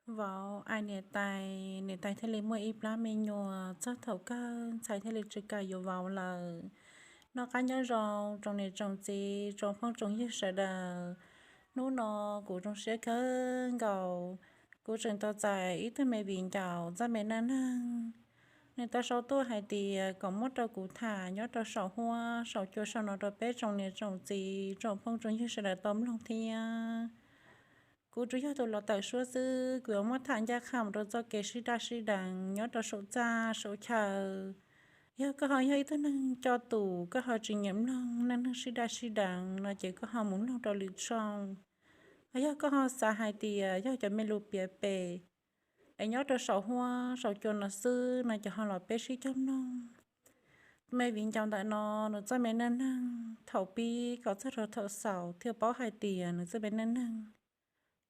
Vauv ais niam tais, niam tais thiaj li muaj ib plab me nyuam, txog thaum kawg ntxhais thiaj li tsis kam yuav vauv lawm. Noj qab nyob zoo tsoom niam tsoom txiv, tsoom phooj tsoom ywg sawv daws. Hnub no kuv zoo siab kawg nkaus, kuv tseem tau txais ib tug me viv ncaus txoj me neej neeg. Nws tau sau tuaj hais tias kom muab rau kuv tham nyob rau saum huab saum cua saum no rau peb tsoom niam tsoom txiv, tsoom phooj tsoom ywg sawv daws tau mloog thiab. Kuv tsuas yog tus los tawm suab xwb, kuv yuav muab tham ncaj qha mus rau txoj kev sib daj sib deev nyob rau saum txaj saum chaw. Yog koj ho yog ib tug neeg coj tus, koj ho tsis nyiam mloog neej neeg sib daj sib deev no ces koj ho mus mloog rau lwm tshooj. Yog koj ho xav hais tias yog cov me lus piav pem es nyob rau saum huab saum cua no xwb no ces ho los peb sib cog mloog. Tus me viv ncaus ntawm no, nws txoj me neej neeg thaum pib kom txog rau thaum xaus thiaj paub hais tias nws txoj me neej neeg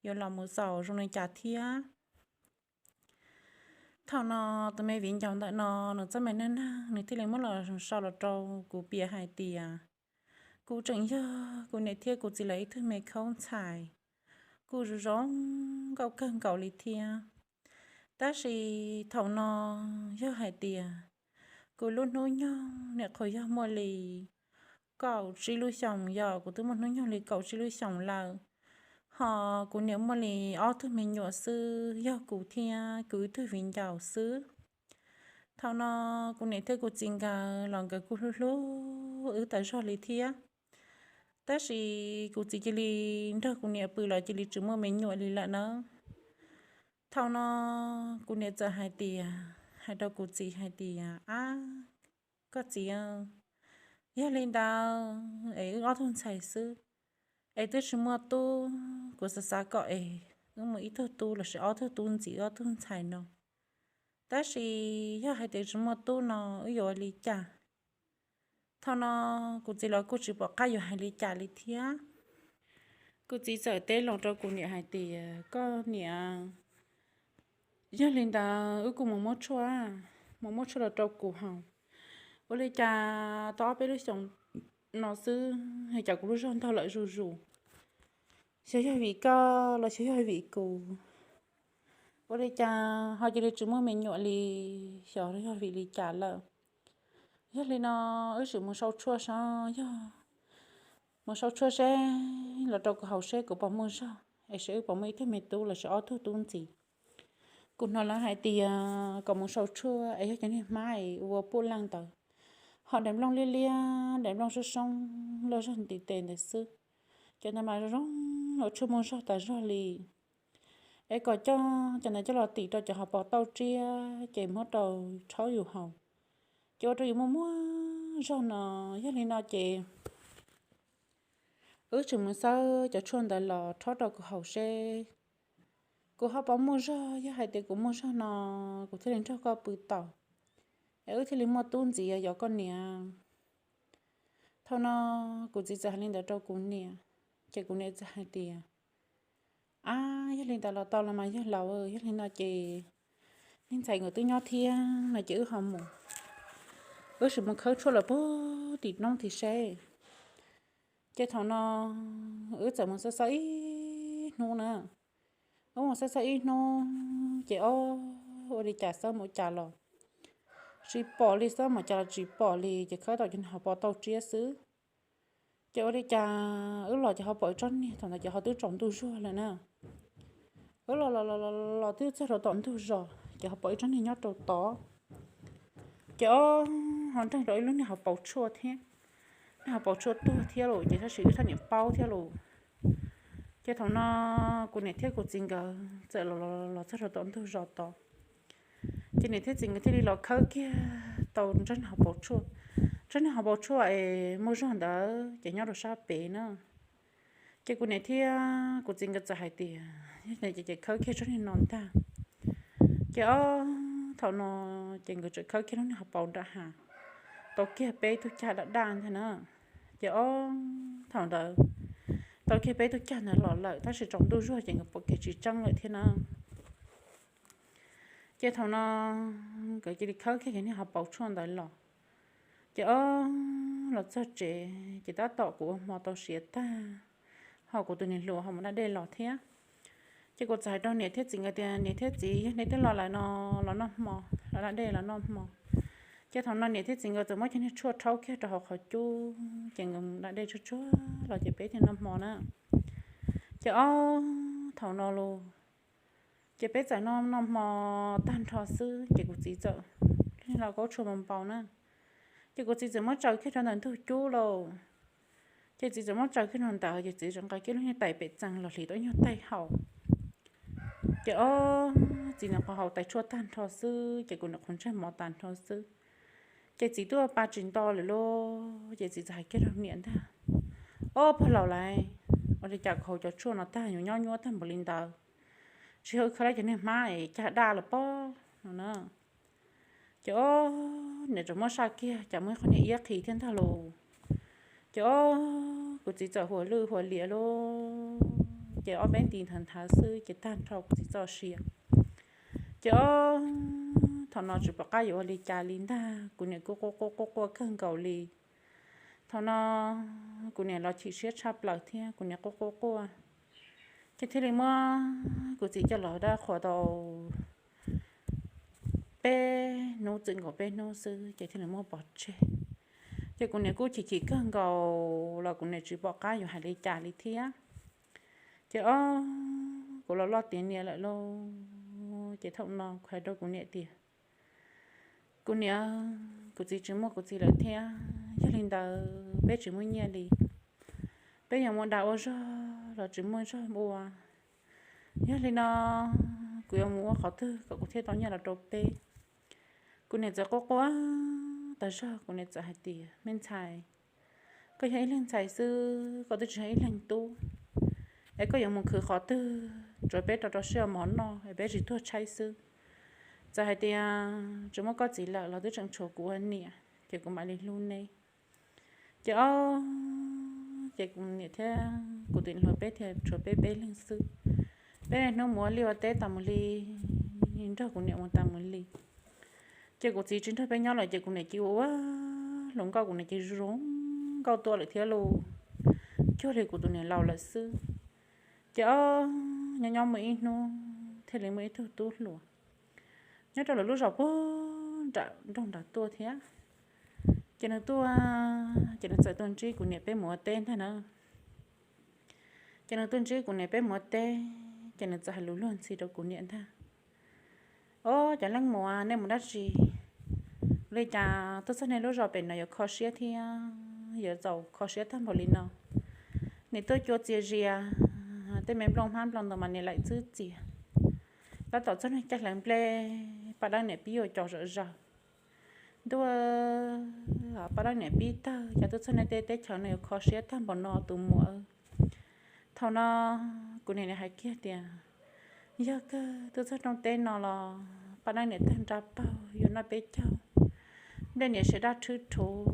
yuav los mus xaus zoo li cas thiab. Thaum no tus me viv ncaus ntawm no, nws txoj me neej neeg nws thiaj li muab los sau los rau kuv piav hais tias, kuv tseem yog kuv niam thiab kuv txiv lawv ib tug me khaub ntxhais, kuv zoo zoo nkauj kawg nkaus li thiab. Tab sis thaum no yog hais tias kuv lub hnub nyoog niam qhuav yog muaj li kaum tsib lub xyoos, yog kuv twb muaj hnub nyoog li kaum tsib lub xyoos lawm, ho kuv niam muaj li ob tug me nyuam xwb, yog kuv thiab kuv ib tug viv ncaus xwb. Thaum no kuv niam thiab kuv txiv nkawd los nkawd kuj hlub hlub wb tas zog li thiab. Tab sis kuv txiv cia li nrog kuv niam pw los cia li tsis muaj me nyuam li lawm na. Thaum no kuv niam txawm hais tias, hais rau kuv txiv hais tias, ab, koj txiv, yog li ntawd es wb ob tug ntxhais xwb es twb tsis muaj tub, kuv xav xav kom es wb muaj ib tug tub lossis ob tug tub ntxiv wb ob tug ntxhais no. Tab sis yog hais tias tsis muaj tub no wb yuav ua li cas? Thaum no kuv txiv los kuj tsis pom qab yuav hais li cas li thiab. Kuv txiv txawm teb los rau kuv niam hais tias, koj niam, yog li ntawd wb kuj mus muab tshuaj, mus muab tshuaj los rau kuv haus. Ua li cas tau ob peb lub xyoos no xwb es cas kuv lub zog ntaug lawm zuj zus? Xyov yog vim koj los xyov yog vim kuv, ua li cas ho cia li tsis muaj me nyuam li? Xyov yog vim li cas lawm. Yog li no wb sim mus sau tshuaj saib, yog mus sau tshuaj seb los rau kuv haus seb kuv puas muaj zog es seb wb puas muaj ib tug me tub lossis ob tug tub ntxiv. Kuv hnov lawv hais tias kom mus sau tshuaj es yog cov niag hmab es ua puj leej ntawd, ho daim nplooj liab liab, daim nplooj soob soob loj zog ntiv tes ntawd xwb, cov ntawd mas zoo zoo, ua tshuaj muaj zog tas zog li. Es kom coj cov ntawd coj los tim rau cov hauv paus tauj tsiab ces muab rau rhaub yus haus, ces ua rau yus muaj muaj zog no. Yog li no ces wb tsis mus xawb cov tshuaj ntawd los rhaub rau kuv haus seb kuv ho puas muaj zog. Yog hais tias kuv muaj zog no kuv thiaj li nrog koj pw tau, es wb thiaj li muaj tub ntxiv yov koj niam. Thaum no kuv txiv txawm hais li ntawd rau kuv niam, ces kuv niam txawm hais tias, ab, yog li ntawd los tau los mas yog laus, yog li no ces niag ntxhais nkawd twb nyob thiab no ces wb ho mus, wb sim mus khawb tshuaj lawm puag tim roob tim seb. Ces thaum no wb txawm mus xawb xawb ib hnub na, wb mus xawb xawb ib hnub ces ob, ua li cas xawb mus cas los tsis pom li, xawb mus cas los tsis pom li, ces khawb tau cov niag hauv paus tauj tsiab xwb. Ces ua li cas wb los ces ho pom ib tsob niag, thaum ntawd ces ho twb tsaus ntuj zuag lawm na. Wb los los los los twb txog rau tom ntug zos ces ho pom ib tsob niag nyob rau tod. Ces ob, ho nreeg rau ib lub niag hauv paus tshuaj thiab, niag hauv paus tshuaj tuag thiab los ces tab sis wb txhob niam paub thiab los. Ces thaum no kuv niam thiab kuv txiv nkawd txawm los los txog rau tom ntug zos tod, ces niam thiab txiv nkawd thiaj li los khawb kiag tau tsob niag hauv paus tshuaj. Tsob niag hauv paus tshuaj es muaj zog ntawd ces nyob rau sab pem na. Ces kuv niam thiab kuv txiv nkawd txawm hais tias, ces khawb kiag tsob niag no ntag. Ces ob, thaum no ces nkawd txawm khawb kiag lub niag hauv paus nram hav, tau kiag peb tug cag daj daj ntag na. Ces ob, thaum ntawd tau kiag peb tug cag ntawd los lawm tab sis tsaus ntuj zuag ces nkawd pom kev tsis tseeb lawm thiab na. Ces thaum no nkawd cia li khawb kiag cov niag hauv paus tshuaj ntawd los. Ces ob, los txog tsev ces tab tom kuv ua hmo tau siav tag, ho kuv tus niam hluas ho mus da dej los thiab. Ces kuv txawm hais rau niam thiab txiv nkawd tias, niam thiab txiv, yog nej twb los lawm no, los noj hmo, los da dej los noj hmo. Ces thaum no niam thiab txiv nkawd txawm muab cov niag tshuaj rhaub kiag rau hauv qhov cub, ces nkawd da dej tsuag tsuag los ces peb thiaj noj hmo na. Ces ob thaum no los, ces peb txawm noj noj hmo tag nrho xwb ces kuv txiv txawm, lub niag lauj kaub tshuaj npau npau na, ces kuv txiv txawm muab tsaws kiag rau ntawm ntug cub lauj. Ces txiv txawm muab tsaws kiag rau ntawd ces txiv txawm nqa kiag lub niag tais pem txee los hliv tau ib nyuag taig hau. Ces ob txiv niam qhov haus tais tshuaj tag nrho xwb ces kuv niam qhov ntsej mov tag nrho xwb. Ces txiv twb ua pa tsis nto lawm lauj, ces txiv txawm hais kiag rau niam ntag, ob pog laus lawm, ua li cas kuv haus cov tshuaj no tag yuav nyob nyuaj tag npaum li ntawd, tsis yog wb khawb lawv cov niag hmab es cag daj los pob no na. Ces ob niam txawm muab saj kiag cas muaj ib qho niag iab qhi thiab ntag lauj. Ces ob kuv txiv txawm huas lwj huas liam lauj, ces ob peb nti nthav nthav xwb ces tag nrho kuv txiv txoj sia. Ces ob thaum no tsis pom qab yuav ua li cas li ntag, kuv niam kuj quaj quaj quaj quaj kawg nkaus li. Thaum no kuv niam los chim siab tshaj plaws thiab kuv niam quaj quaj quaj, ces thiaj li muab kuv txiv coj los dab qhuas tau peb hnub, txwm nkaus peb hnub xwb ces thiaj li muab pov tseg. Ces kuv niam kuj chim chim kawg nkaus los kuv niam tsis pom qab yuav hais li cas li thiab. Ces ob kuv los loj tiav niam lawm lauj, ces thaum no kuv hais rau kuv niam tias, kuv niam, kuv txiv tsis muaj kuv txiv lawm thiab, yog li ntawd peb tsis muaj nyiaj li, peb yuav mus da ua zog los tsis muaj zog ua. Yog li no kuv yuav mus ua qhov twg kom kuv thiaj tau nyiaj los rau peb? Kuv niam txawm quaj quaj tas zog, kuv niam txawm hais tias, me ntxhais, koj yog ib leeg ntxhais xwb, koj twb tsis yog ib leeg tub, es koj yuav mus khwv qhov twg? Tsuav peb rau rau siab mov noj es peb tsis tuag tshaib xwb. Txawm hais tias tsis muaj koj txiv lawm los twb tseem tshuav kuv ua niam, ces kuv mam li hlub neb. Ces ob ces kuv niam thiab kuv tus hluas peb thiaj tshuav peb peb leeg xwb. Peb niaj hnub mus ua liaj ua teb tas mus li, nrog kuv niam mus tas mus li. Ces kuv txiv tsis nrog peb nyob lawm ces kuv niam cia li ua ua hluas nkauj, kuv niam cia li zoo nkauj tuaj lawm thiab lauj, cuag li kuv tus niam laus lawm xwb. Ces ob nyob nyob muaj ib hnub thiaj li muaj ib tug tub hluas nyob rau lawv lub zos puag nram nroog nrad tuaj thiab. Ces nws tuaj, ces nws txawm tuaj ntsib kuv niam peb mus ua teb ntag na. Ces nws tuaj ntsib kuv niam peb mus ua teb, ces nws txawm hais lus luag ntxhi rau kuv niam ntag. Ob, cov leej muam, nej mus dab tsi? Ua li cas tuaj txog nej lub zos pem no yuav kho siab thiab yuav txaus kho siab tag npaum li no? Nim tuaj cua txias zias, tej me nplooj hmab nplooj ntoo mas nim laim txwb txias. Tab tom txog nej caij hlawv nplej, paj dab niam pib yuav cov zom zaws. Ntuj, paj dab niam pib tawg, cas tuaj txog nej tej teb chaws no yuav kho siab tag npaum no tus muam. Thaum no kuv niam hais kiag tias, yog kawg tuaj txog rooj teb no los paj dab niam tawg nra paug, yuav noj peb caug, nplej niam siav daj rhwb rhuv,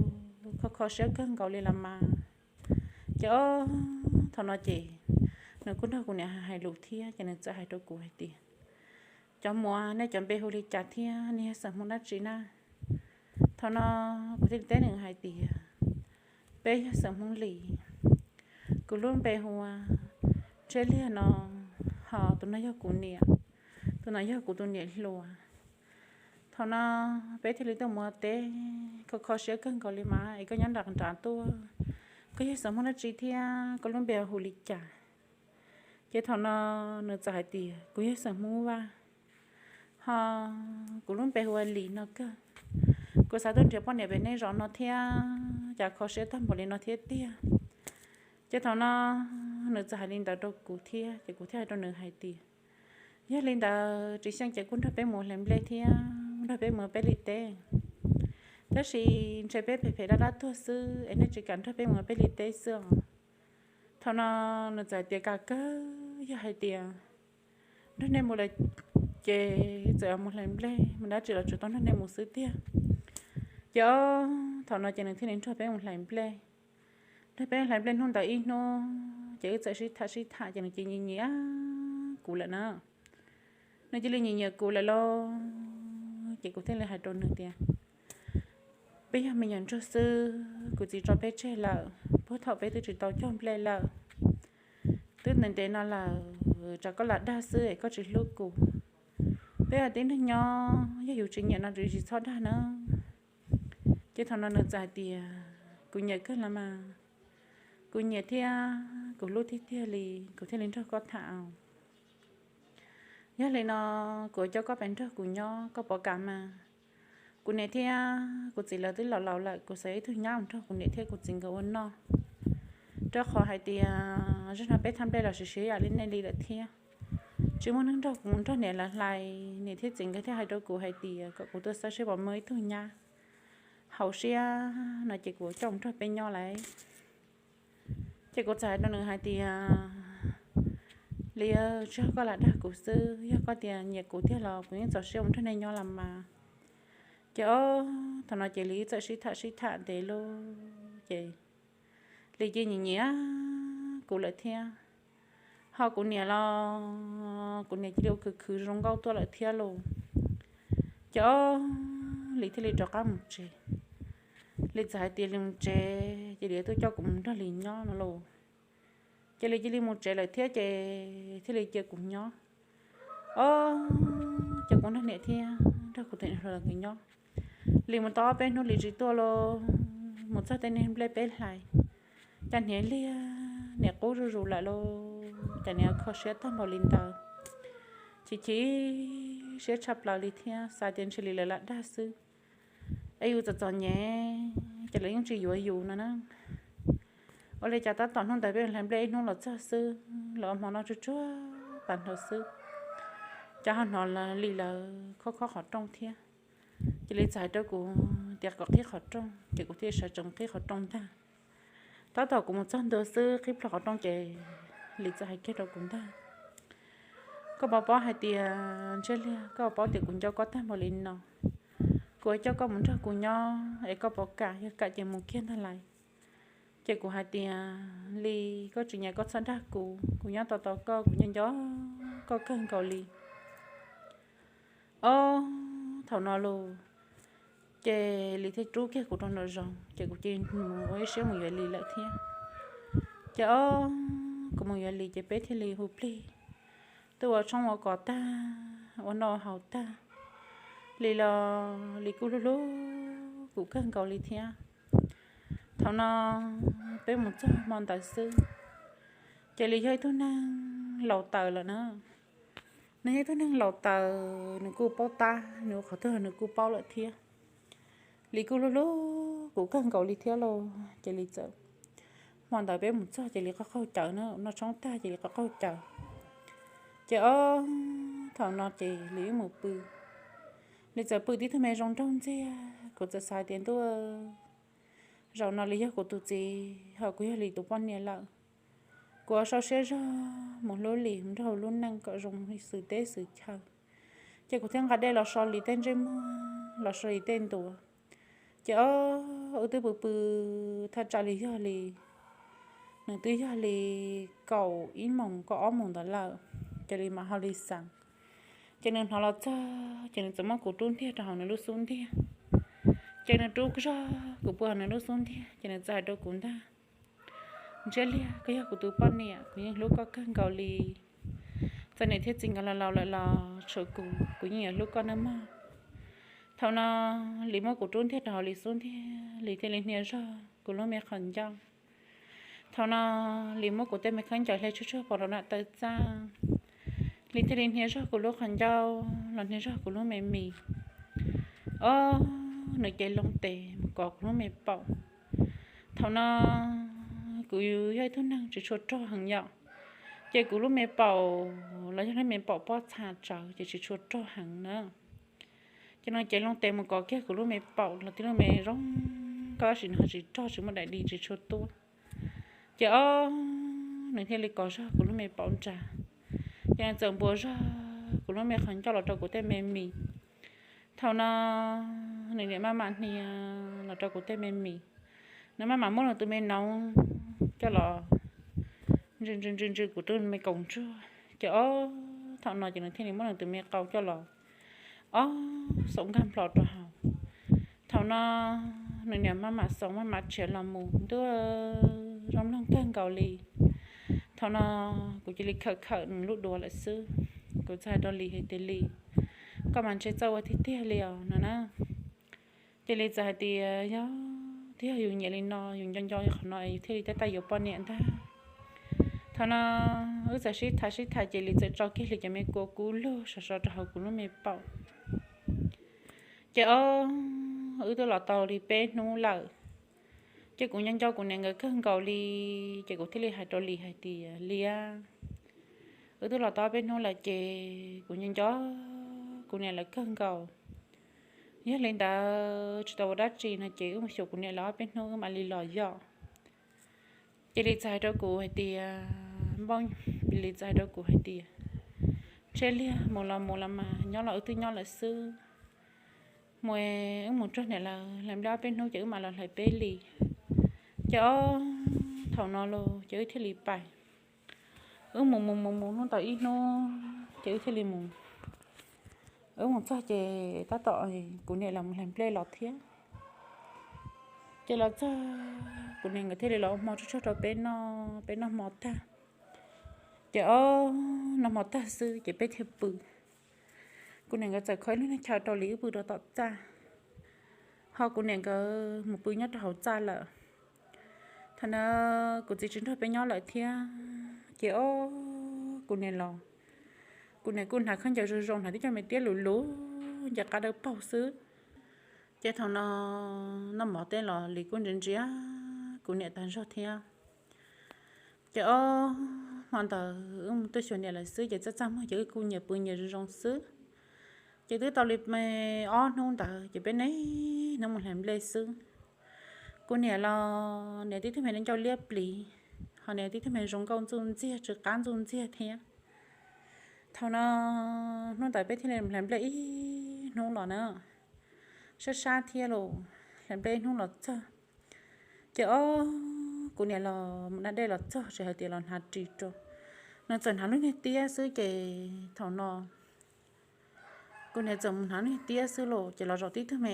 kho kho siab kawg nkaus li los mas. Ces ob, thaum no ces nws kuj nrog kuv niam hais lus thiab, ces nws txawm hais rau kuv hais tias, cov muam, nej cov npe hu li cas thiab nej yog xeem Hmoob dab tsi na? Thaum no kuv thiaj li teb nws hais tias, peb yog xeem Hmoob Lis, kuv lub npe hu ua Tsheb Liag no, ho tus no yog kuv niam, tus no yog kuv tus niam hluas. Thaum no peb thiaj li tuaj mus ua teb, kho kho siab kawg nkaus li mas es koj nyob nram nrad tuaj, koj yog xeem Hmoob dab tsi thiab koj lub npe hu li cas? Ces thaum no nws txawm hais tias, kuv yog xeem Hmoob Vaj, ho kuv lub npe hu ua Lis no kawg. Kuv xav tuaj nrhiav poj niam pem nej zos no thiab, cas kho siab tag npaum li no thiab tiag. Ces thaum no nws txawm hais li ntawd rau kuv thiab, ces kuv thiaj hais rau nws hais tias, yog li ntawd tsis xyeej ces kuj nrog peb mus hlais nplej thiab nrog peb mus peb li teb. Tab sis ntshe peb phem phem dab dab tuag xwb es nej tsis kam nrog peb mus peb li teb xwb os. Thaum no nws txawm hais tias, kam kawg, yog hais tias nrog nej mus lawm ces txawm mus hlais nplej mus dab tsi los tsuas tau nrog nej mus xwb tiag. Ces ob, thaum no ces nws thiaj li nrog peb mus hlais nplej. Nrog peb hlais nplej hnub ntawd ib hnub ces wb txawm sib tham sib tham ces nws cia li nyiam nyiam kuv lawm na. Nws cia li nyiam nyiam kuv lawm lauj, ces kuv thiaj li hais rau nws tias, peb yog me nyuam ntsuag xwb, kuv txiv tso peb tseg lawm, puag thaum peb twb tsis tau cog nplej lawm. twb ntev ntev no lawm, tsam koj lam dag xwb es koj tsis hlub kuv. Peb ua tib neeg nyob yog yus tsis nyiam no tsis txhob dag na. Ces thaum no nws txawm hais tias, kuv nyiam kawg los mas, kuv nyiam thiab kuv hlub tiag tiag li, kuv thiaj li nrog koj tham. Yog li no kuv coj koj pais nrog kuv nyob, koj puas kam mas? Kuv niam thiab kuv txiv lawv twb laus laus lawm, kuv xav ib tug nyab mus nrog kuv niam thiab kuv txiv nkawd ua noj, rau qhov hais tias zaum no peb thaj nplej los siav siav yam li nej li lawm thiab. Tsis muaj neeg nrog kuv mus nrog niam lawv hlais, niam thiab txiv nkawd thiaj hais rau kuv hais tias kom kuv tuaj xav seb puas muaj ib tug nyab haum siab no ces kuv coj mus nrog peb nyob lawm. Ces kuv txawm hais rau nws hais tias, Lis, tsis yog koj lam dag kuv xwb, yog koj tias nyiam kuv tiag los kuv yeej txaus siab mus nrog nej nyob los mas. Ces ob thaum no ces Lis txawm sib tham sib tham ntev lawm ces Lis cia li nyiam nyiam kuv lawm thiab. Ho kuv niam los kuv niam cia li ua khwv khwv zoo nkauj tuaj lawm thiab lauj. Ces ob Lis thiaj li rov qab mus tsev. Lis txawm hais tias Lis mus tsev ces Lis tuaj coj kuv mus nrog Lis nyob no lauj. Ces Lis cia li mus tsev lawm thiab ces thiaj li cia kuv nyob. Ob, ces kuv nrog niam thiab nrog kuv tus hluas nkawd nyob. Lis mus tau ob peb hnub Lis tsis tuaj lauj, mus txog tej niag nplej peb hlais, cas hniav liag, niam qub zuj zus lawm lauj, cas niam kho siab tag npaum li ntawd. Chim chim siab tshaj plaws li thiab xav tias ntshe Lis lawv lam dag xwb, es yus txom txom nyem ces lawv yeej tsis yuav yus no na. Ua li cas tab tom hnub ntawd peb hlais nplej ib hnub los txog xwb, los ua hmo noj tsuag tsuag tag nrho xwb, cas ho hnov Lis lawv khob khob qhov rooj thiab. Ces Lis txawm hais rau kuv tias kom qhib qhov rooj, ces kuv thiaj sawv tsees qhib qhov rooj ntag. Tab tom kuv mus txog ntua xwb qhib plho qhov rooj ces Lis txawm hais kiag rau kuv ntag, Koj puas paub hais tias Ntshiab Liag, koj puas paub tias kuv nco koj tag npaum li no? Kuv coj koj mus nrog kuv nyob es koj puas kam? Yog kam ces mus kiag ntag lauj. Ces kuv hais tias, Lis, koj tsis nyiam koj txhob dag kuv, kuv nyob tos tos koj, kuv nco nco koj kawg nkaus li. Ob, thaum no los ces Lis thiaj rub kiag kuv rau nraum zoov ces kuv cia li mus ua ib siab mus yuav Lis lawm thiab. Ces ob, kuv mus yuav Lis ces peb thiaj li hu plig tuaj ua tshoob ua kos tag, ua noj ua haus tag. Lis los Lis kuj hlub hlub kuv kawg nkaus li thiab. Thaum no peb mus txog hmo ntawd xwb, ces Lis yog ib tug neeg laus taws lawm na. Nws yog ib tug neeg laus taws, nws kuj paub tab, nws ua qhov twg nws kuj paub lawm thiab. Lis kuj hlub hlub kuv kawg nkaus li thiab lauj. Ces Lis txawm, hmo ntawd peb mus txog ces Lis qaug qaug cawv na, noj tshoob tag ces Lis qaug qaug cawv. Ces ob, thaum no ces Lis wb mus pw. Lis txawm pw tib tug me zoo nraug ntxiag, kuv txawm xav tias ntuj, zaum no Lis yog kuv tus txiv ho kuv yog Lis tus poj niam lawm. Kuv ua sau siab zog mus hlub Lis nrog lub neej kom zoo xws teb xws chaw. Ces kuv thiaj nqa dej los so Lis tej ntsej muag, los so Lis tej ntuav. Ces ob, wb twb pw pw thaj tsam li yog li, nws twb yog li kaum ib moos kaum ob moos ntawd lawm, ces Lis mam ho li xav. Ces nws hnov los txog ces nws txawm muab kuv rub ntiag rau hauv nws lub xub ntiag. Ces nws rub zog kuv pw hauv nws lub xub ntiag ces nws txawm hais rau kuv ntag, Ntshiab Liag, koj yog kuv tus poj niam, kuv yeej hlub koj kawg nkaus li. Txawm niam thiab txiv nkawd laus laus lawm los tshuav kuv, kuv yeej yuav hlub koj nawb mog. Thaum no Lis muab kuv rub ntiag rau hauv Lis xub ntiag, Lis thiaj li hnia zog kuv lub me qhov ncauj. Thaum no Lis muab kuv tej me khaub ncaws hle tsuag tsuag pov rau nram taw txaj. Lis thiaj li hnia zog kuv lub qhov ncauj los hnia zog kuv lub me mis. Ob, nws cev loo tes mus kov kuv lub me paum. Thaum no kuv yog ib tug neeg tsis tshua rog heev yom, ces kuv lub me paum los yog lub me paum pob txha tsawv ces tsis tshua rog heev na. Ces nws cev loo tes mus kov kiag kuv lub me paum los tib lub me zoo nkauj tab sis nws ho tsis rog, tsis muaj daim di, tsis tshua tuab. Ces ob, nws thiaj li kov zog kuv lub me paum nrad. Ces nws txawm npuas zog kuv lub me qhov ncauj los rau kuv tej me mis. Thaum no nws niam maj mam hnia los rau kuv tej me mis. Nws maj mam muab nws tus me noov coj los ntsws ntsws ntsws ntsws kuv tus me kaus ntsuag. Ces ob, thaum no ces nws thiaj li muab nws tus me qau coj los ob xaum nkag nplo rau hauv. Thaum no nws niam maj mam xaum maj mam tshiav los mus ntuj, zoo mloog kawg nkaus li. Thaum no kuv cia li khawm khawm nws lub duav lawm xwb. Kuv txawm hais rau Lis hais tias, Lis, koj mas ntshe txawj ua tiag tiag li os no na. Ces Lis txawm hais tias, Yog, twb yog yus nyiam li no, yus nco nco qhov no es yus thiaj li tab tom yuav poj niam ntag. Thaum no wb txawm sib tham sib tham ces Lis txawm tso kiag Lis cov me kua kub lug sov sov rau hauv kuv lub me paum. Ces ob, wb twb los tau li peb hnub lawm. Ces kuv nco nco kuv niam nkawd kawg nkaus li, ces kuv thiaj li hais rau Lis hais tias, Lis, wb twb los tau peb hnub lawm ces kuv nco nco kuv niam lawv kawg nkaus. Yog li ntawd tsis tau ua dab tsi no ces wb mus xyuas kuv niam lawv ob peb hnub wb mam li los yom. Ces Lis txawm hais rau kuv hais tias, Npauj, Lis txawm hais rau kuv hais tias, Tseb liag, mus los mus los mas, nyob los wb twb nyob lawm xwb. Mus, wb mus nrog niam lawv hlais nplej ob peb hnub ces wb mam los hlais peb li. Ces ob, thaum no los ces wb thiaj li pais. Wb mus mus mus mus hnub ntawd ib hnub ces wb thiaj li mus. Wb mus txog ces tab tom kuv niam lawv mus hlais nplej los thiab. Ces los txog kuv niam nkawd thiaj li los ua hmo tsuag tsuag rau peb noj, peb noj hmo tag. Ces ob, noj hmo tag xwb ces peb thiaj pw. Kuv niam nkawd txawm kho ib lub niag chaw rau Lis wb pw rau tom txaj, ho kuv niam nkawd mus pw nyob rau hauv txaj lawm. Thaum ntawd kuv txiv tsis nrog peb nyob lawm thiab ces ob, kuv niam los, kuv niam kuj hnav khaub ncaws zoo zoo, hnav tib co me tiab luv luv, nce qab dawb paug xwb. Ces thaum no noj mov tej los Lis kuj ntsia ntsia kuv niam tag zog thiab. Ces ob, hmo ntawd wb mus tuaj xyuas niam lawv xwb ces txaj txaj muag ces wb kuj nyias pw nyias zoo zoo xwb. Ces twb tau li ob hnub ntawd ces peb niaj hnub mus hlais nplej xwb. Kuv niam los niam tib tug me ncauj liab pliv, ho niam tib tug me zoo nkauj ntxuj ntxiag tsw qab ntxuj ntxiag thiab. Thaum no hnub ntawd peb thiaj li hlais nplej ib hnub los na, sab sab thiab los hlais nplej ib hnub los txog. Ces ob, kuv niam los mus da dej los txog tsis hais tias los hnav ris rau, nws txawm hnav lub niag tiab xwb ces thaum no kuv niam txawm mus hnav lub niag tiab xwb los ces los zaum tib tug me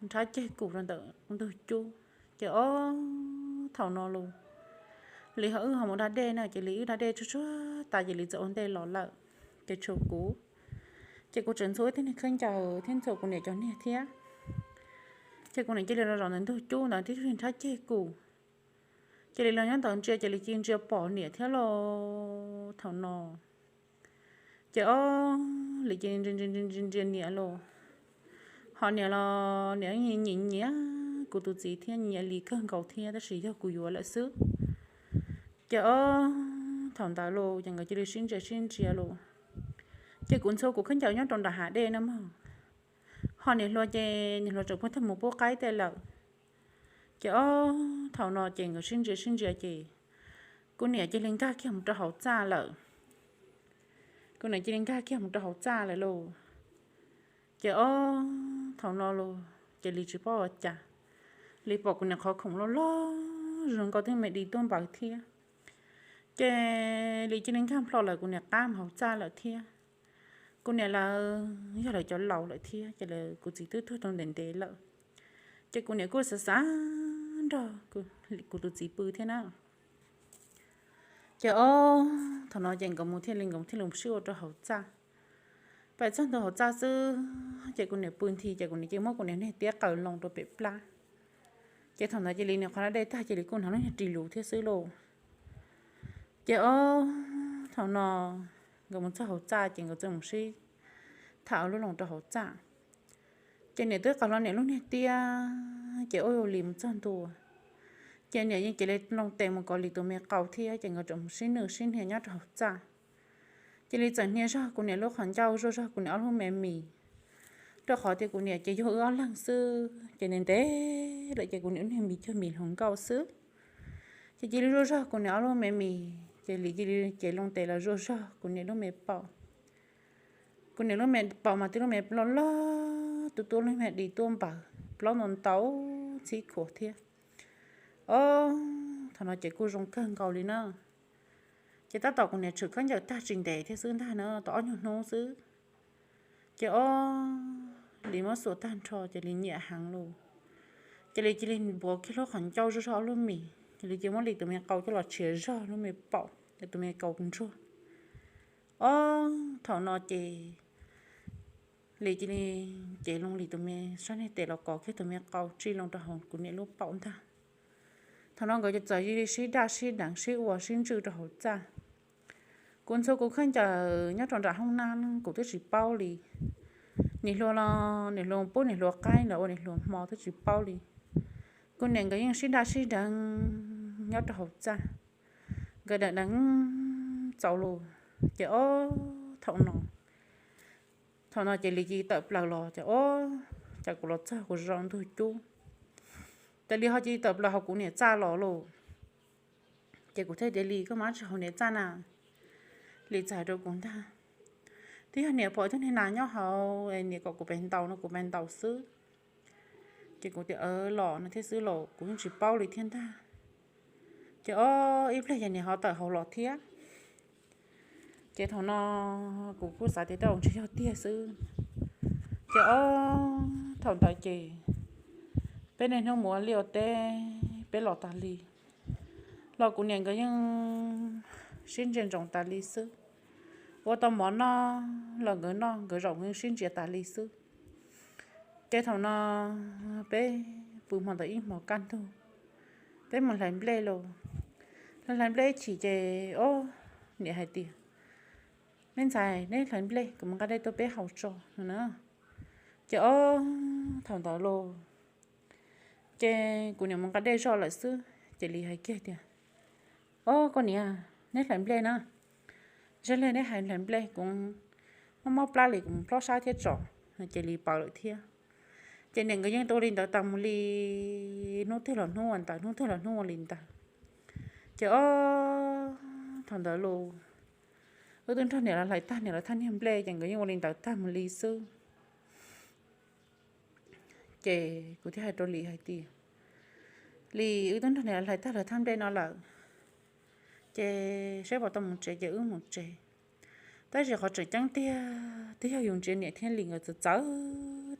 nrhab ceg kum rau ntawm ntug cub. Ces ob, thaum no los Lis ho wb ho mus da dej na ces Lis wb da dej tsuag tsuag tas ces Lis txawm ua ntej los lawm, ces tshuav kuv. Ces kuv tseem ntxhua ib tug niag khaub ncaws thiab ntxhua kuv niam cov niag thiab. Ces kuv niam cia li los zaum ntawm ntug cub ntawd tib tug niag nrhab ceg kum. Ces Lis los nyob ntawd ntsia ces Lis cia li ntsia pom niam thiab los thaum no. Ces ob, Lis cia li ntsia ntsia niam los, ho niam los niam nyiam nyiam kuv tus txiv thiab nyiam Lis kawg nkaus thiab tab sis yog kuv yuav lawm xwb. Ces ob, thaum ntawd los ces nkawd cia li sib ntsia sib ntsia los, ces kuv ntxhua kuv khaub ncaws nyob rau nram hav dej na mog, ho niam hluas ces niam hluas tseem pheej mus pub qaib tej lawm. Ces ob, thaum no ces nkawd sib ntsia sib ntsia ces kuv niam cia li nkag kiag mus rau hauv txaj lawm. Kuv niam cia li nkag kiag mus rau hauv txaj lawm lauj. Ces ob, thaum no los ces Lis tsis paub ua cas, Lis pom kuv niam qhov khoom loj loj zoo nkauj twb me di tuaj npaws thiab. Ces Lis cia li nkag plho lawm kuv niam qab mus hauv txaj lawm thiab. Kuv niam lawv yog lawv cov laus lawm thiab ces lawv kuv txiv twb tuag rau ntev ntev lawm. Ces kuv niam kuj xav xav nrog kuv tus txiv pw thiab na. Ces ob, thaum no ces nkawd mus thiaj li nkawd thiaj li sib ua rau hauv txaj. Pais txog ntua hauv txaj xwb ces kuv niam pw nthi ces kuv niam cia li muab kuv niam niag tiab qaws loo rau pem plab. Ces thaum ntawd cia li niam qhov da dej tag cia li kuj hnav lub niag ris luv thiab xwb lauj. Ces ob, thaum no nkawd mus txog hauv txaj ces nkawd txawm mus sib tham ua lub loo rau hauv txaj. Ces niam twb qaws hlo niam lub niag tiab ces ob, Lis mus txog ntua ces niam yeej cia li loo tes mus kov Lis tus me qau thiab ces nkawd txawm mus sib nws sib hnia nyob rau hauv txaj. Ces Lis txawm hnia zog kuv niam lub qhov ncauj zuaj zog kuv niam ob lub me mis, rau qhov tias kuv niam ces yug wb ob leeg xwb ces ntev ntev lawm ces kuv niam lub niag mis cuag mis hluas nkauj xwb. Ces cia li zuaj zog kuv niam ob lub me mis ces Lis cia li ces loo tes los zuaj zog kuv niam lub me paum. Kuv niam lub me paum mas twb lub me loj loj, tu tu lub me di tuaj npaws, plaub ntau ntau txhib khuav thiab. Ob, thaum no ces kuj zoo kawg nkaus li na. Ces tab tom kuv niam tshwm khaub ncaws tag tsis ntev thiab xwb ntag na, tau ob nyuag hnub xwb. Ces ob, Lis muab xuas tag nrho ces Lis nyiam heev lauj. Ces Lis cia li npuav kiag lub qhov ncauj zuaj zog ob lub mis, Lis cia li muab Lis tus me qau coj los tshiav zog lub me paum es tus me qau ntsuag. Ob, thaum no ces Lis cia li cev loo Lis tus me sab niag tes los kov kiag tus me qau tsij loo rau hauv kuv niam lub paum ntag. Thaum no nkawd txawm cia li sib daj sib deev sib ua sib ntswj rau hauv txaj. Kuv ntxhua kuv khaub ncaws nyob rau nram hoob nab kuv twb tsis paub li. Niam hluas los niam hluas pub niam hluas qaib los ua niam hluas hmo twb tsis paub li. Kuv niam nkawd yeej sib daj sib deev nyob rau hauv txaj. Nkawd deev deev txaus lus ces ob, thaum no thaum no ces Lis cia li tawm plaws los ces ob, ces kuv los txog kuv zoo ntug cub. Ces Lis ho cia li tawm plaws hauv kuv niam txaj los lauj. Ces kuv thiaj tias, Lis, koj mus dab tsi hauv niam txaj na? Lis txawm hais rau kuv ntag, twb yog niam pom ib tug niag nas nyob hauv es niam kom kuv pes ntaus no kuv pes ntaus xwb. Ces kuv tias, Aws, los no thiab xwb los kuv yeej tsis paub li thiab ntag. Ces ob, ib pliag ces niam ho tawm hauv los thiab. Ces thaum no kuv kuj xav tias tej zaum ntshe yog tiag xwb. Ces ob, thaum ntawd ces peb niaj hnub mus ua liaj ua teb peb los tas li, los kuv niam nkawd yeej sib ntsia ntsoov tas li xwb. Ua tau mov noj los nkawd noj, nkawd zaum nkawd yeej sib ntsia tas li xwb. Ces thaum no peb pw hmo ntawd ib hmos kaj ntug, peb mus hlais nplej los. Hlais hlais nplej ib chim ces ob, niam hais tias, Me ntxhais, neb hlais nplej, kuv mus nqa dej tuaj peb haus tso no na. Ces ob, thaum ntawd los ces kuv niam mus nqa dej zoj lawm xwb ces Lis hais kiag tias, Ob, koj niam, neb hlais nplej na, zaj li neb hais hlais nplej, kuv mob mob plab li kuv mus plob sab thiab tso. Ces Lis paws lawm thiab. Ces niam nkawd yeej ua li ntawd tas mus li, hnub twg los hnub ua ntawd, hnub twg los hnub ua li ntawd. Ces ob, thaum ntawd los wb twb nrog niam los hlais tag niam lawv thaj niag nplej ces nkawd yeej ua li ntawd tag mus li xwb. Ces kuv thiaj hais rau Lis hais tias, Lis, wb twb nrog niam los hlais tag lawv thaj nplej no lawm, ces saib puas tau mus tsev ces wb mus tsev. Tab sis qhov tseem ceeb tiag twb yog yus ntsia niam thiab Lis nkawd txawv txawv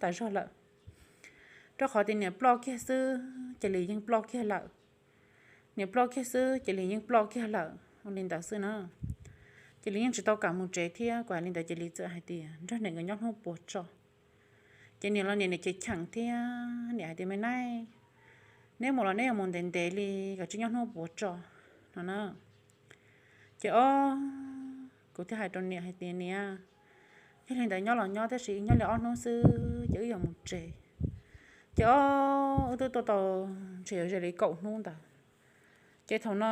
tas zog lawm. Rau qhov tias niam ploj kiag xwb ces Lis yeej ploj kiag lawm, niam ploj kiag xwb ces Lis yeej ploj kiag lawm, ua li ntawd xwb na. Ces Lis yeej tsis tau kam mus tsev thiab. Kuv hais li ntawd ces Lis txawm hais tias, Nrog niam nkawd nyob hnub puas tso. Ces niam los niam, niam cheem cheem thiab niam hais tias, Me nab, neb mus los neb yuav mus ntev ntev li, kom tsij nyob hnub puas tso no na. Ces ob, kuv thiaj hais rau niam hais tias, Niam, yog li ntawd nyob los nyob tab sis nyob li ob hnub xwb ces wb yuav mus tsev. Ces ob, wb twb tuaj tau ntshe yuav ze li kaum hnub ntawd. Ces thaum no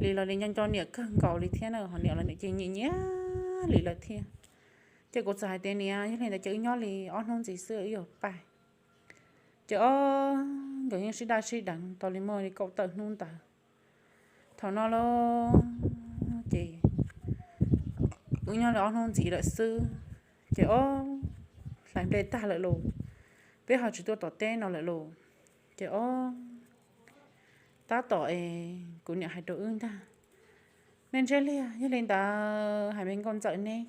Lis los Lis nco nco niam kawg nkaus li thiab na, ho niam los niam ces nyiam nyiam Lis lawm thiab. Ces kuv txawm hais tias, Niam, yog li ntawd ces wb nyob li ob hnub ntxiv xwb wb yuav pais. Ces ob, nkawd yeej sib daj sib deev tau li muaj li kaum tawm hnub ntawd. Thaum no los ces wb nyob li ob hnub ntxiv lawm xwb. Ces ob, hlais nplej tag lawm los, peb ho tsis tuaj tom teb no lawm los. Ces ob, tab tom es kuv niam hais rau wb ntag, Me Ntshiab Liag, yog li ntawd hais me nkauj ntxawm neb,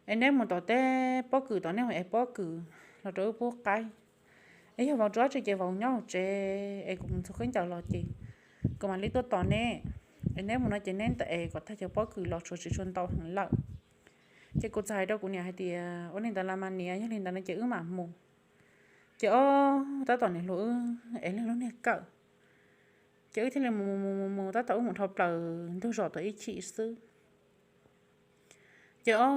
es neb mus tom teb pob kws tod neb mus ev pob kws los rau wb pub qaib. Es yog vauv tsis tso ces vauv nyob hauv tsev es kuv mus ntxuag khaub ncaws los ces kuv mam li tuaj tos neb. Es neb mus no ces neb ntawm es kom tag cov pob kws los tshuav tsis tshua ntau heev lawm. Ces kuv txawm hais rau kuv niam hais tias, Ua li ntawd los mas niam, yog li ntawd no ces wb mam mus. Ces ob, tab tom niam hluas wb ev leej lub niag kawm, ces wb thiaj li mus mus mus mus mus tab tom wb mus dhau plaws ntug zos tau ib chim xwb. Ces ob,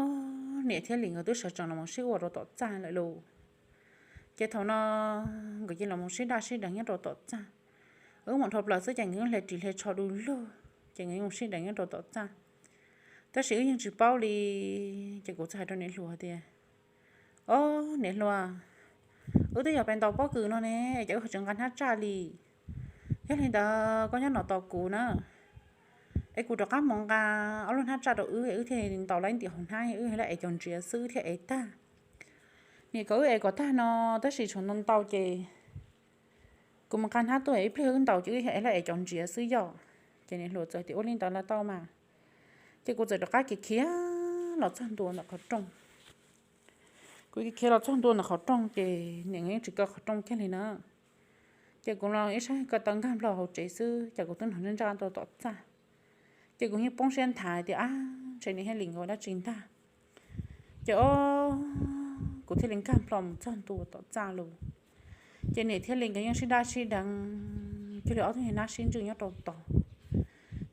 niam thiab Lis nkawd twb sawv tsees los mus sib ua rau tom txaj lawm lauj. Ces thaum no nkawd cia li los mus sib daj sib deev nyob rau tom txaj. Wb mus dhau plaws xwb ces nkawd yeej hle ris hle tsho du lug, ces nkawd yeej mus sib deev nyob rau tom txaj. Tab sis wb yeej tsis paub li. Ces kuv txawm hais rau niam hluas tias, Ob, niam hluas, wb twb yog pes ntaus pob kws no ne, ces wb ho tsis nqa hnab tsaj li. Yog li ntawd koj nyob no tos kuv na, es kuv rov qab mus nqa ob lub hnab tsaj rau wb, wb thiaj ntaus laib ntim hauv hnab, wb thiaj ev cov ntsiav xwb thiaj ev tag. Niam kom wb ev kom tag no, tab sis tshuav ntau ntau ces kuv mus nqa hnab tuaj ib pliag wb ntaus ces wb thiaj ev laib ev cov ntsiav xwb yom. Ces niam hluas txawm tias, Ua li ntawd los tau mas. Ces kuv txawm rov qab khiav khiav los txog ntua ntawm qhov rooj. Kuv khiav khiav los txog ntua ntawm qhov rooj ces niam nkawd yeej tsis kaw qhov rooj kiag li na. Ces kuv los ib sab ko taw nkag nplo hauv tsev xwb ces kuv twb nrog ntsaj ntsaj rau tom txaj. Ces kuv yeej poob siab nthav tias, ab, ntshe niam thiab Lis nkawd ua dab tsi ntag. Ces ob, kuv thiaj li nkag nplo mus txog ntua tom txaj lawm. Ces niam thiab Lis nkawd yeej sib daj sib deev, cuag li ob tug niag nab sib ntswj nyob rau tod.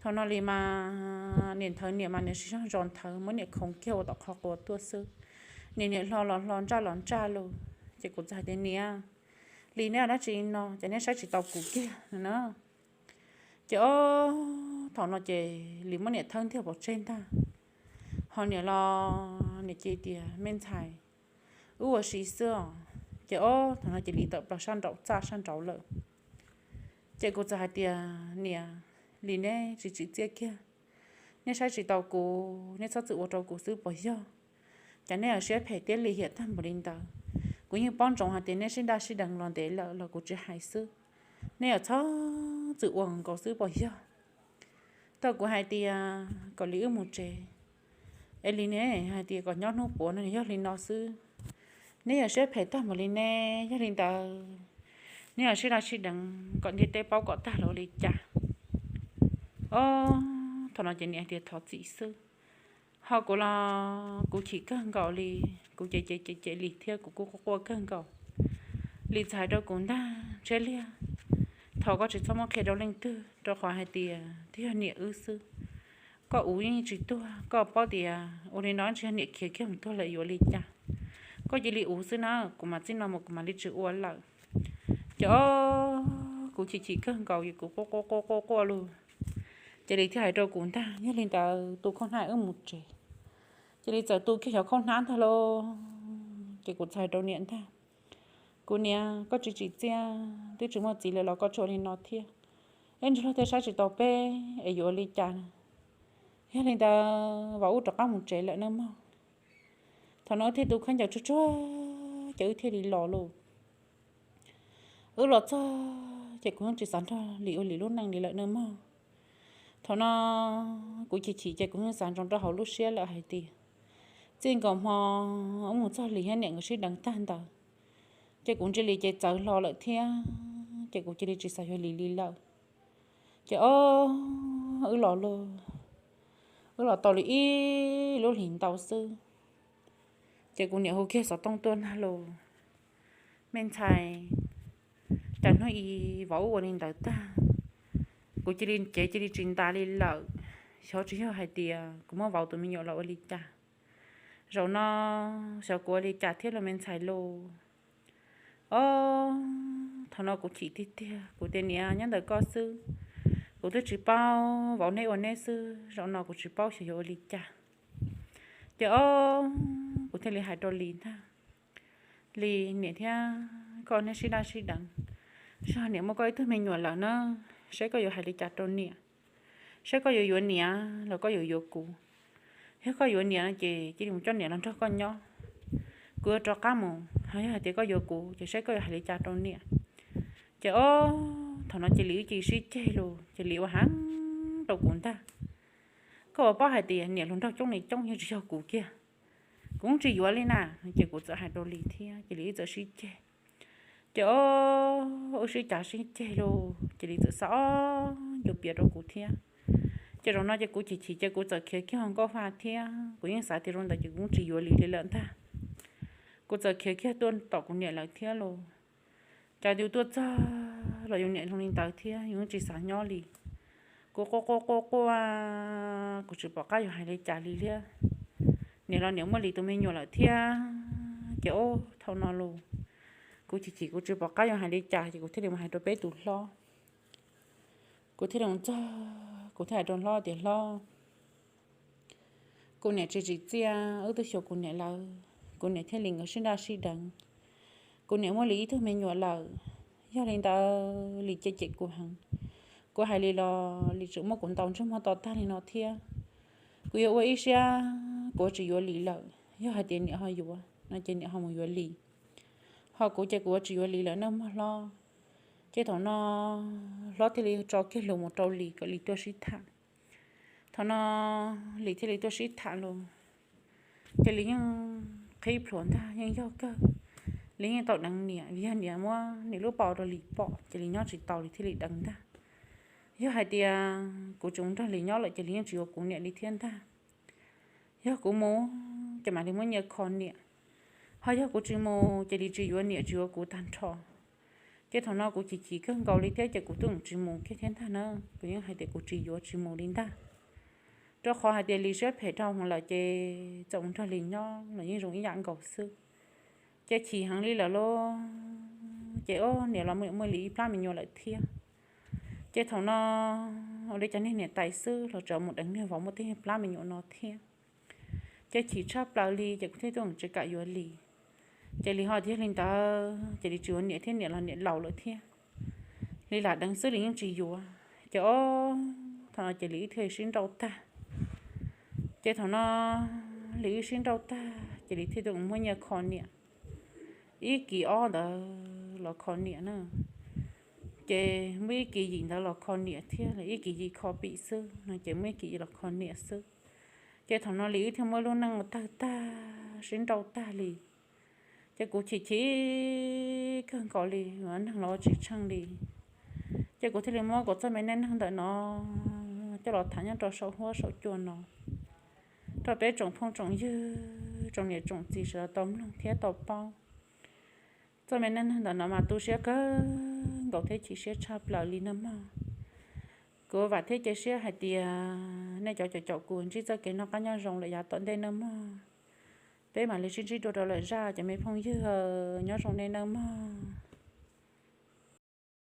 Thaum no Lis mas niam nthawv niam mas niam sib zog zos nthawv muab niam khoov kiag ua tom qhov quav tuaj xwb. Niam niam hlo los hlo ntsaj los ntsaj lawm. Ces kuv txawm hais tias, niam, Lis, neb ua dab tsi no ces neb saib tsis taus kuv kiag no na. Ces ob, thaum no ces Lis muab niam thawb ntiag pov tseg ntag. Ho niam los niam cia li tias, me ntxhais, wb ua si xwb os. Ces ob, thaum no ces Lis tawm plaws sab nraum txaj sab nraud lawm. Ces kuv txawm hais tias, niam, Lis, neb tsis tsim txiaj kiag, neb saib tsis taus kuv, neb txhob txwm ua rau kuv xwb puas yog? Cas neb yuav siab phem thiab lim hiam tag npaum li ntawd? Kuv yeej paub ntsoov hais tias neb sib daj sib deev los ntev lawm los kuv tsis hais xwb, neb yuav txhob txwm ua nkaus xwb puas yog? Tau kuv hais tias kom Lis wb mus tsev, es Lis ne hais tias kom nyob hnub puav no, yog li no xwb, neb yuav siab phem tag npaum li ne. Yog li ntawd neb yuav sib daj sib deev kom ntiaj teb paub kom tag los ua li cas? Ob, thaum no ces niam tias thov txim xwb. Ho kuv los kuv chim kawg nkaus li, kuv cem cem cem cem Lis thiab kuv kuj quaj quaj kawg nkaus. Lis txawm hais rau kuv ntag, Ntshiab Liag, thov koj tsis txhob muab qhia rau leej twg, rau qhov hais tias twb yog niam wb xwb. Koj uv yeej tsis tuag, koj paub tias ua li no tsis yog niam khiav kiag mus tuag lawm yuav li cas? Koj cia li uv xwb na, kuv mam txij no mus kuv mam li tsis ua lawm. Ces ob, kuv chim chim kawg nkaus, kuv quaj quaj quaj quaj lawm. Ces Lis thiaj hais rau kuv ntag, yog li ntawd tu khaub hnab wb mus tsev. Ces Lis txawm tu kiag cov khaub hnab ntag lauj. Ces kuv txawm hais rau niam ntag, kuv niam, koj tsis tsim txiaj, twb tsis muaj txiv lawm los koj tsuas li no thiab, es ntshe luag tej saib tsis taus peb es yuav ua li cas? Yog li ntawd vauv wb rov qab mus tsev lawm nawb mog. Thaum no wb thiaj tu khaub ncaws tsuag tsuag ces wb thiaj li los lauj. Wb los txog ces kuv yeej tsis xav nrog Lis ua Lis lub neej li lawm nawb mog. Thaum no kuv chim chim ces kuv yeej xav ntsoov rau hauv lub siab lawm hais tias txij nkaus hmo wb mus txog Lis thiab niam nkawd sib deev tag ntawd, ces kuv ntsia Lis ces txawv hlo lawm thiab, ces kuv cia li tsis xav yuav Lis li lawm. Ces ob, wb los lauj, wb los tau li ib lub hlis ntau xwb, ces kuv niam hu kiag xov tooj tuaj ntag lauj, me ntxhais, cas hnub i vauv wb ua li ntawd tag, kuv cia li cev cia li tsis ntas li lawm, xyov tsis yog hais tias kuv muab vauv tus me nyuam los ua li cas. Zaum no xyov kuv ua li cas thiab lauj me ntxhais lauj. Ob, thaum no kuv chim tiag tiag, kuv tias niam, nyob ntawm koj xwb, kuv twb tsis paub, vauv neb ua neb xwb, zaum no kuv tsis paub xyov yuav ua li cas. Ces ob, kuv thiaj li hais rau Lis ntag, Lis, niam thiab koj neb sib daj sib deev, zog niam muaj koj ib tug me nyuam lawm na, saib koj yuav hais li cas rau niam, saib koj yuav yuav niam los koj yuav yuav kuv. Yog koj yuav niam no ces cia li mus coj niam los nrog koj nyob, kuv yuav rov qab mus. Ho yog hais tias koj yuav kuv ces saib koj yuav hais li cas rau niam. Ces ob, thaum no ces Lis wb cia li sib ceg lauj, ces Lis ua heev rau kuv ntag, koj puas paub hais tias niam hluas nraug coob li coob yeej tsis yog kuv kiag, kuv tsis yuav li na. Ces kuv txawm hais rau Lis thiab ces Lis wb txawm sib ceg. Ces ob, wb sib cav sib ceg lauj, ces Lis txawm xa ob ncu pias rau kuv thiab. Ces zaum no ces kuv chim chim ces kuv txawm khiav kiag hauv nkauj vaj thiab, kuv yeej xav tias zaum ntawd ces kuv tsis yuav Lis li lawm ntag. Kuv txawm khiav kiag tuaj tom kuv niam lawv thiab lauj. Cas yus tuaj txog los yus niam hluas li ntawd thiab yus tsis xav nyob li. Kuv quaj quaj quaj quaj, kuv tsis pom qab yuav hais li cas li thiab. Niam los niam muaj Lis tus me nyuam lawm thiab. Ces ob, thaum no los kuv chim chim kuv tsis pom qab yuav hais li cas ces kuv thiaj li mus hais rau peb tus hlob. Kuv thiaj li mus txog kuv thiaj hais rau hlob tias hlob, kuv niam tsis tsim txiaj, wb twb xyuas kuv niam lawv, kuv niam thiab Lis nkawd sib daj sib deev. Kuv niam muaj Lis ib tug me nyuam lawm, yog li ntawd Lis cem cem kuv heev. Kuv hais Lis los Lis tseem muab kuv ntaus ntsej muag to tag li no thiab. Kuv yuav ua ib siab kuv tsis yuav Lis lawm, yog hais tias niam ho yuav no ces niam ho mus yuav Lis. Ho kuv ces kuv yuav tsis yuav Lis lawm nawb mog hlob. Ces thaum no hlob thiaj li tso kiag lus mus rau Lis kom Lis tuaj sib tham. Thaum no Lis thiaj li tuaj sib tham los, ces Lis yeej qhib plhuav ntag, yeej yog kawg. Lis yeej tau deev niam, vim yog niam muab niam lub paus rau Lis pom ces Lis nyob tsis tau, Lis thiaj li deev ntag. Yog hais tias kuv tsis mus nrog Lis nyob lawm ces Lis yeej tsis yuav kuv niam li thiab ntag. Yog kuv mus ces mam li muab nyiaj kho niam, ho yog kuv tsis mus ces Lis tsis yuav niam tsis yuav kuv tag nrho. Ces thaum no kuv chim chim kawg nkaus li thiab ces kuv twb tsis mus kiag thiab ntag na. Kuv yeej hais tias kuv tsis yuav tsis mus li ntag, rau qhov hais tias Lis siab phem dhau heev lawm ces txawm mus nrog Lis nyob los yeej zoo ib yam nkaus xwb. Ces chim heev li lawm lauj, ces ob niam los muaj li ib plab me nyuam lawm thiab. Ces thaum no ua li cas niag niam tais xwb los tseem mus deev niag vauv muaj tej plab me nyuam no thiab. Ces chim tshaj plaws li ces kuv thiaj tuaj tsis kam yuav Lis. Ces Lis ho tiag li ntawd ces Lis tsis yuav niam thiab, niam los niam laus lawm thiab. Lis lam deev xwb Lis yeej tsis yuav. Ces ob thaum no ces Lis wb thiaj sib nrauj tag. Ces thaum no Lis wb sib nrauj tag ces Lis thiaj tuaj muab nyiaj kho niam. Ib kis ob ntawd los kho niam na, ces muaj ib kis yim ntawd los kho niam thiab, ib kis yim kho pim xwb no ces muaj ib kis yim los kho niam xwb. Ces thaum no Lis wb thiaj muab lub neej ua tawg tag sib nrauj tag li. Ces kuv chim chim kawg nkaus li, ua neeg los ua tsis tsheej li. Ces kuv thiaj li muab kuv txoj me neej neeg ntawm no coj los tham nyob rau saum huab saum cua no rau peb tsoom phooj tsoom ywg, tsoom niam tsoom txiv sawv daws tau mloog thiab tau paub. Txoj me neej neeg ntawm no mas tu siab kawg nkaus thiab chim siab tshaj plaws li nawb mog. Kuv vam thiab cia siab hais tias nej cov caum kuv ntsib txoj kev noj qab nyob zoo lawm yav tom ntej nawb mog. Peb mam li sib ntsib dua rau lwm zaj cov me phooj ywg, nyob zoo nej nawb mog.